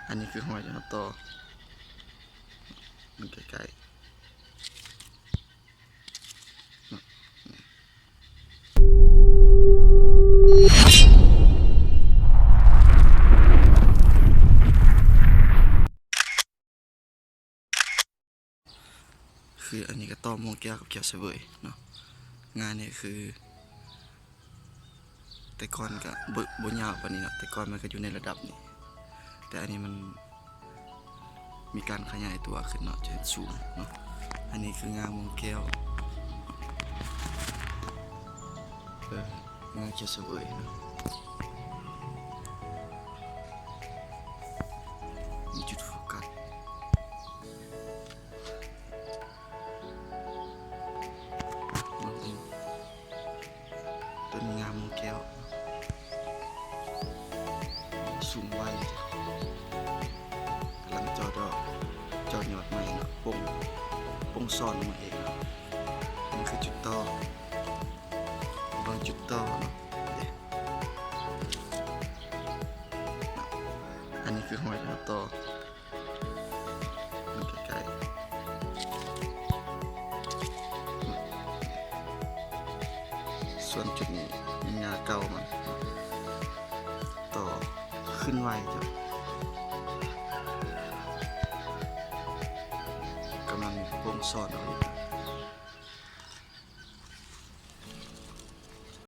ອັນນີ້ຄືຮອຍທີ່ເຮົາຕໍ່ ເບິ່ງໃກ້ໆ. ຄືອັນນີ້ກໍຕໍ່ມ່ວງແກ້ວກັບແກ້ວສະເຫວີຍເນາະ. ງານີ້ຄື ແຕ່ກ່ອນກະບໍ່ ບໍ່ຍາວປານນີ້ເນາະ, ແຕ່ກ່ອນມັນກະຢູ່ໃນລະດັບນີ້ ແຕ່ອັນນີ້ມັນມີການຂະຫຍາຍຕົວຂຶ້ນເນາະ ຈົນສູງເນາະ. ອັນນີ້ຄືງາມ່ວງແກ້ວ ເອີ ງາແກ້ວສະເຫວີຍເນາະ. ມີຈຸດໂຟກັສ ເບິ່ງ ເບິ່ງ ຕົ້ນງາມ່ວງແກ້ວ ສູງໄວ ກຳລັງເຈາະດອກ ເຈາະຍອດໃໝ່ເນາະ ປົ່ງ ປົ່ງຊ້ອນອອກມາເອງເນາະ. ອັນນີ້ຄືຈຸດຕໍ່ ເບິ່ງຈຸດຕໍ່ເນາະ. ອັນນີ້ຄືຮອຍເຮົາຕໍ່ ເບິ່ງໃກ້ໆ. ສ່ວນຈຸດນີ້ແມ່ນງາເກົ່າມັນ ຕໍ່ຂຶ້ນໄວເຈົ້າ ກຳລັງປົ່ງຊ້ອນເອົາຢູ່.